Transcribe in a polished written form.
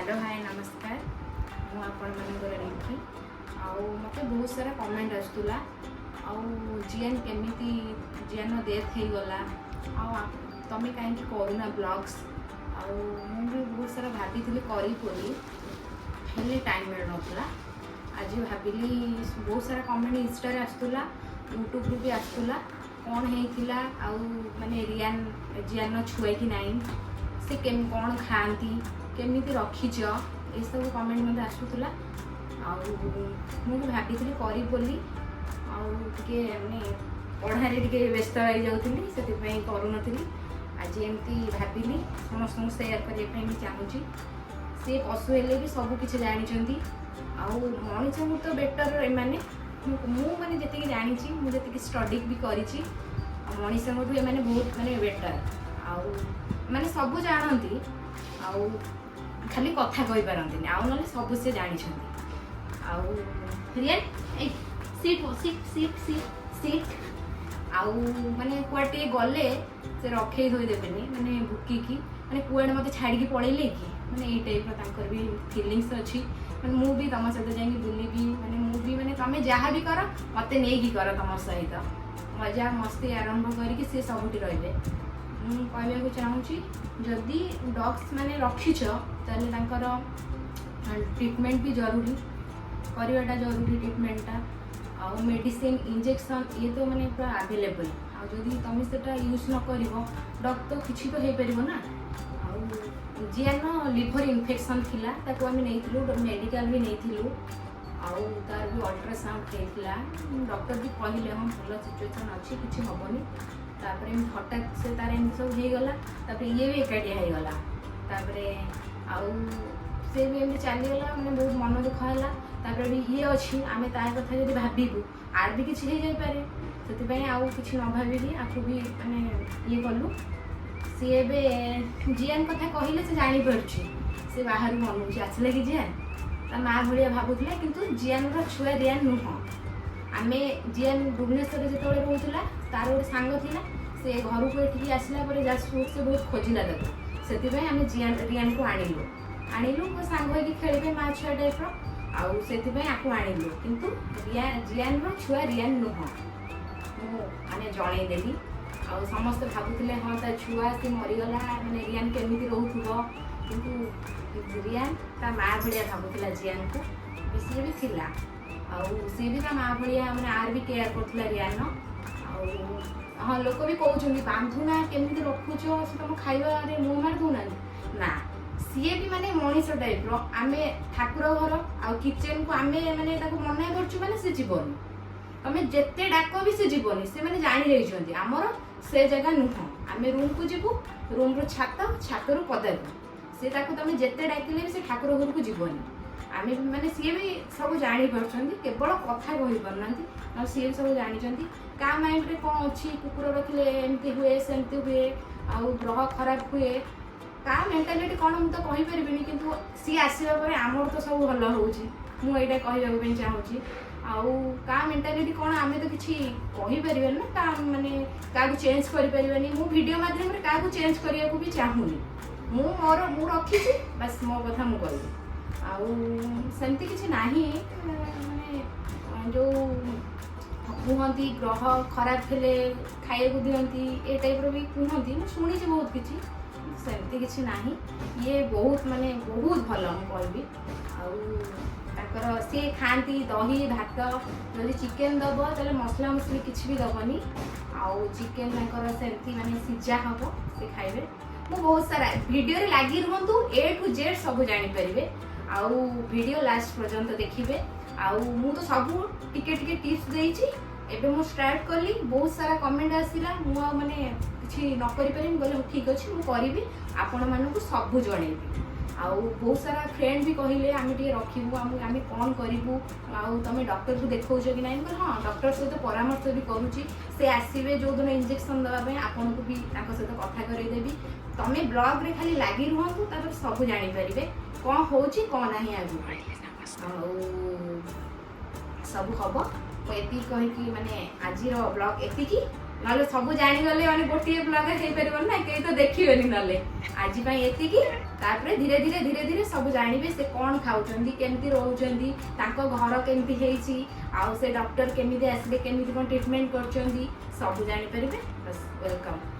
Hello, ହାଏ, ନମସ୍କାର। ମୁଁ ଆପଣମାନଙ୍କର ରିଙ୍କି। ଆଉ ମୋତେ ବହୁତ ସାରା କମେଣ୍ଟ ଆସୁଥିଲା, ଆଉ ଜିଆନ୍ କେମିତି, ଜିଆନ୍ର ଡେଥ୍ ହେଇଗଲା, ଆଉ ତମେ କାହିଁକି କରୁନା ବ୍ଲଗ୍ସ? ଆଉ ମୁଁ ବି ବହୁତ ସାରା ଭାବିଥିଲି କରିବି ବୋଲି, ହେଲେ ଟାଇମ୍ ମିଳୁନଥିଲା। ଆଜି ଭାବିଲି, ବହୁତ ସାରା କମେଣ୍ଟ ଇନଷ୍ଟାରେ ଆସୁଥିଲା, ୟୁଟ୍ୟୁବରୁ ବି ଆସୁଥିଲା, କ'ଣ ହେଇଥିଲା ଆଉ ମାନେ ରିଆନ୍, ଜିଆନ୍ର ଛୁଆ କି ନାହିଁ, ସେ କ'ଣ ଖାଆନ୍ତି, କେମିତି ରଖିଛ, ଏସବୁ କମେଣ୍ଟ ମୋତେ ଆସୁଥିଲା। ଆଉ ମୁଁ ବି ଭାବିଥିଲି କରିବି ବୋଲି, ଆଉ ଟିକେ ମାନେ ପଢ଼ାରେ ଟିକେ ବ୍ୟସ୍ତ ହେଇଯାଉଥିଲି, ସେଥିପାଇଁ କରୁନଥିଲି। ଆଜି ଏମିତି ଭାବିଲି, ସମସ୍ତଙ୍କୁ ସେୟାର କରିବା ପାଇଁ ବି ଚାହୁଁଛି। ସେ ପଶୁ ହେଲେ ବି ସବୁ କିଛି ଜାଣିଛନ୍ତି, ଆଉ ମଣିଷଙ୍କୁ ତ ବେଟର୍ ଏମାନେ। ମୁଁ ମାନେ ଯେତିକି ଜାଣିଛି, ମୁଁ ଯେତିକି ଷ୍ଟଡି ବି କରିଛି, ଆଉ ମଣିଷଙ୍କଠୁ ଏମାନେ ବହୁତ ମାନେ ବେଟର୍। ଆଉ ମାନେ ସବୁ ଜାଣନ୍ତି, ଆଉ ଖାଲି କଥା କହିପାରନ୍ତିନି, ଆଉ ନହେଲେ ସବୁ ସେ ଜାଣିଛନ୍ତି। ଆଉ ରିଆନ୍, ଏଇ sit, sit, sit, sit, sit। ଆଉ ମାନେ କୁଆଡ଼େ ଟିକେ ଗଲେ ସେ ରଖେଇ ଥୋଇଦେବେନି, ମାନେ ଭୁକିକି, ମାନେ କୁଆଡ଼େ ମୋତେ ଛାଡ଼ିକି ପଳେଇଲେ କି, ମାନେ ଏଇ ଟାଇପ୍ର ତାଙ୍କର ବି ଫିଲିଙ୍ଗସ୍ ଅଛି। ମାନେ ମୁଁ ବି ତମ ସହିତ ଯାଇକି ବୁଲିବି, ମାନେ ମୁଁ ବି, ମାନେ ତମେ ଯାହା ବି କର, ମୋତେ ନେଇକି କର। ତମ ସହିତ ମଜା ମସ୍ତି ଆରମ୍ଭ କରିକି ସେ ସବୁଠି ରହିବେ। ମୁଁ କହିବାକୁ ଚାହୁଁଛି, ଯଦି ଡଗ୍ସ ମାନେ ରଖିଛ, ତାହେଲେ ତାଙ୍କର ଟ୍ରିଟମେଣ୍ଟ ବି ଜରୁରୀ, କରିବାଟା ଜରୁରୀ ଟ୍ରିଟମେଣ୍ଟଟା। ଆଉ ମେଡ଼ିସିନ, ଇଞ୍ଜେକ୍ସନ୍ ଇଏ ତ ମାନେ ପୁରା ଆଭେଲେବଲ୍। ଆଉ ଯଦି ତମେ ସେଟା ୟୁଜ୍ ନ କରିବ, ଡଗ୍ ତ କିଛି ତ ହେଇପାରିବ ନା। ଆଉ ଜିଆନ ଲିଭର ଇନଫେକ୍ସନ୍ ଥିଲା, ତାକୁ ଆମେ ନେଇଥିଲୁ, ମେଡ଼ିକାଲ ବି ନେଇଥିଲୁ, ଆଉ ତାର ବି ଅଲ୍ଟ୍ରାସାଉଣ୍ଡ ହେଇଥିଲା। ଡକ୍ଟର ବି କହିଲେ, ହଁ, ଭଲ ସିଚୁଏସନ୍ ଅଛି, କିଛି ହେବନି। ତାପରେ ଏମିତି ହଠାତ୍ ସେ ତାର ଏମିତି ସବୁ ହେଇଗଲା। ତାପରେ ଇଏ ବି ଏକାଟିଆ ହେଇଗଲା। ତାପରେ ଆଉ ସେ ବି ଏମିତି ଚାଲିଗଲା, ମାନେ ବହୁତ ମନ ଦୁଃଖ ହେଲା। ତାପରେ ବି ଇଏ ଅଛି, ଆମେ ତା କଥା ଯଦି ଭାବିବୁ, ଆର ବି କିଛି ହେଇଯାଇପାରେ। ସେଥିପାଇଁ ଆଉ କିଛି ନ ଭାବିକି ଆକୁ ବି ମାନେ ଇଏ କଲୁ। ସିଏ ଏବେ ଜିଆନ୍ କଥା କହିଲେ ସେ ଜାଣିପାରୁଛି। ସେ ବାହାରୁ ମନଉଛି, ଆସିଲା କି ଜିଆନ୍? ତା ମା ଭଳିଆ ଭାବୁଥିଲା, କିନ୍ତୁ ଜିଆନ୍ର ଛୁଆ ରିଆନ୍ ନୁହଁ। ଆମେ ଜିଆନ୍ ଭୁବନେଶ୍ୱରରେ ଯେତେବେଳେ ରହୁଥିଲା, ତାର ଗୋଟେ ସାଙ୍ଗ ଥିଲା। ସେ ଘରକୁ ଏଠିକି ଆସିଲା ପରେ ଯାଜପୁର, ସେ ବହୁତ ଖୋଜିଲା ତାକୁ। ସେଥିପାଇଁ ଆମେ ଜିଆନ୍, ରିଆନ୍କୁ ଆଣିଲୁ। ଆଣିଲୁ, ମୋ ସାଙ୍ଗ ହେଇକି ଖେଳିବେ ମା ଛୁଆ ଟାଇପ୍ର, ଆଉ ସେଥିପାଇଁ ଆକୁ ଆଣିଲୁ। କିନ୍ତୁ ରିଆ ଜିଆନ୍ର ଛୁଆ ରିଆନ୍ ନୁହଁ, ମୁଁ ମାନେ ଜଣେଇଦେଲି। ଆଉ ସମସ୍ତେ ଭାବୁଥିଲେ, ହଁ, ତା ଛୁଆ ସେ ମରିଗଲା, ମାନେ ରିଆନ୍ କେମିତି ରହୁଥିବ? କିନ୍ତୁ ରିଆନ୍ ତା ମା ଭଳିଆ ଭାବୁଥିଲା ଜିଆନ୍କୁ ବି। ସିଏ ବି ଥିଲା, ଆଉ ସିଏ ବି ତା ମା ଭଳିଆ ମାନେ ଆର ବି କେୟାର କରୁଥିଲା ରିଆନ୍ର। ଆଉ ହଁ, ଲୋକ ବି କହୁଛନ୍ତି, ବାନ୍ଧୁନା, କେମିତି ରଖୁଛ, ସେ ତମ ଖାଇବାରେ ମୁହଁ ମାରି ଦଉନାହାନ୍ତି ନା? ସିଏ ବି ମାନେ ମଣିଷ ଟାଇପ୍ର। ଆମେ ଠାକୁର ଘର ଆଉ କିଚେନକୁ ଆମେ ମାନେ ତାକୁ ମନା କରୁଛୁ, ମାନେ ସେ ଯିବନି। ତମେ ଯେତେ ଡାକ ବି ସେ ଯିବନି। ସେମାନେ ଜାଣି ଯାଇଛନ୍ତି, ଆମର ସେ ଜାଗା ନୁହଁ, ଆମେ ରୁମକୁ ଯିବୁ, ରୁମରୁ ଛାତ, ଛାତରୁ ପଦାକୁ। ସେ ତାକୁ ତମେ ଯେତେ ଡାକିଲେ ବି ସେ ଠାକୁର ଘରକୁ ଯିବନି। ଆମେ ବି ମାନେ ସିଏ ବି ସବୁ ଜାଣିପାରୁଛନ୍ତି, କେବଳ କଥା କହିପାରୁନାହାନ୍ତି, ଆଉ ସିଏ ବି ସବୁ ଜାଣିଛନ୍ତି। କାହା ମାଇଣ୍ଡରେ କ'ଣ ଅଛି, କୁକୁର ରଖିଲେ ଏମିତି ହୁଏ, ସେମିତି ହୁଏ, ଆଉ ଗ୍ରହ ଖରାପ ହୁଏ, କାହା ମେଣ୍ଟାଲିଟି କ'ଣ ମୁଁ ତ କହିପାରିବିନି। କିନ୍ତୁ ସିଏ ଆସିବା ପରେ ଆମର ତ ସବୁ ଭଲ ହେଉଛି, ମୁଁ ଏଇଟା କହିବାକୁ ପାଇଁ ଚାହୁଁଛି। ଆଉ କାହା ମେଣ୍ଟାଲିଟି କ'ଣ, ଆମେ ତ କିଛି କହିପାରିବାନି ନା। କାହା ମାନେ କାହାକୁ ଚେଞ୍ଜ କରିପାରିବାନି। ମୁଁ ଭିଡ଼ିଓ ମାଧ୍ୟମରେ କାହାକୁ ଚେଞ୍ଜ କରିବାକୁ ବି ଚାହୁଁନି। ମୁଁ ମୋର ମୁଁ ରଖିଛି, ବାସ୍, ମୋ କଥା ମୁଁ କହିବି। ଆଉ ସେମିତି କିଛି ନାହିଁ। ମାନେ ଯୋଉ କୁହନ୍ତି ଗ୍ରହ ଖରାପ ହେଲେ ଖାଇବାକୁ ଦିଅନ୍ତି, ଏ ଟାଇପ୍ର ବି କୁହନ୍ତି, ମୁଁ ଶୁଣିଛି ବହୁତ କିଛି, କିନ୍ତୁ ସେମିତି କିଛି ନାହିଁ। ଇଏ ବହୁତ ମାନେ ବହୁତ ଭଲ ମୁଁ କହିବି। ଆଉ ତାଙ୍କର ସିଏ ଖାଆନ୍ତି ଦହି ଭାତ। ଯଦି ଚିକେନ୍ ଦବ, ତାହେଲେ ମସଲା ମସଲି କିଛି ବି ଦବନି। ଆଉ ଚିକେନ୍ ତାଙ୍କର ସେମିତି ମାନେ ସିଝା ହବ, ସେ ଖାଇବେ। ମୁଁ ବହୁତ ସାରା ଭିଡ଼ିଓରେ ଲାଗି ରୁହନ୍ତୁ, ଏ ଟୁ ଜେଡ୍ ସବୁ ଜାଣିପାରିବେ। ଆଉ ଭିଡ଼ିଓ ଲାଷ୍ଟ ପର୍ଯ୍ୟନ୍ତ ଦେଖିବେ। ଆଉ ମୁଁ ତ ସବୁ ଟିକେ ଟିକେ ଟିପ୍ସ ଦେଇଛି। ଏବେ ମୁଁ ଷ୍ଟାର୍ଟ କଲି, ବହୁତ ସାରା କମେଣ୍ଟ ଆସିଲା, ମୁଁ ଆଉ ମାନେ କିଛି ନ କରିପାରିବି। ମୁଁ କହିଲି, ହଉ, ଠିକ୍ ଅଛି, ମୁଁ କରିବି, ଆପଣମାନଙ୍କୁ ସବୁ ଜଣେଇବି। ଆଉ ବହୁତ ସାରା ଫ୍ରେଣ୍ଡ ବି କହିଲେ, ଆମେ ଟିକେ ରଖିବୁ, ଆମେ କ'ଣ କରିବୁ, ଆଉ ତମେ ଡକ୍ଟରକୁ ଦେଖାଉଛ କି ନାହିଁ? ମୁଁ କହିଲି, ହଁ, ଡକ୍ଟର ସହିତ ପରାମର୍ଶ ବି କରୁଛି। ସେ ଆସିବେ ଯେଉଁଦିନ ଇଞ୍ଜେକ୍ସନ୍ ଦେବା ପାଇଁ, ଆପଣଙ୍କୁ ବି ତାଙ୍କ ସହିତ କଥା କରେଇଦେବି। ତମେ ବ୍ଲଗ୍ରେ ଖାଲି ଲାଗି ରୁହନ୍ତୁ, ତାପରେ ସବୁ ଜାଣିପାରିବେ କ'ଣ ହେଉଛି, କ'ଣ ନାହିଁ ଆଗକୁ, ଆଉ ସବୁ ହବ। ମୁଁ ଏତିକି କହିକି ମାନେ ଆଜିର ବ୍ଲଗ୍ ଏତିକି। ନହେଲେ ସବୁ ଜାଣିଗଲେ ମାନେ ଗୋଟିଏ ବ୍ଲଗ୍ ହେଇପାରିବନି ନା, କେହି ତ ଦେଖିବେନି ନହେଲେ। ଆଜି ପାଇଁ ଏତିକି। ତାପରେ ଧୀରେ ଧୀରେ ଧୀରେ ଧୀରେ ସବୁ ଜାଣିବେ, ସେ କ'ଣ ଖାଉଛନ୍ତି, କେମିତି ରହୁଛନ୍ତି, ତାଙ୍କ ଘର କେମିତି ହେଇଛି, ଆଉ ସେ ଡକ୍ଟର କେମିତି ଆସିଲେ, କେମିତି କ'ଣ ଟ୍ରିଟମେଣ୍ଟ କରୁଛନ୍ତି, ସବୁ ଜାଣିପାରିବେ। ବାସ୍, welcome.